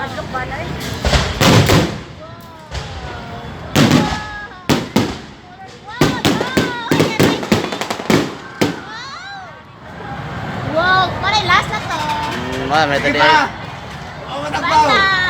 Madlok ba na eh? Wow! Wow! Pare, last na to. Wala, may Sige tadi. pa! Oh, matagbaw! Bye na!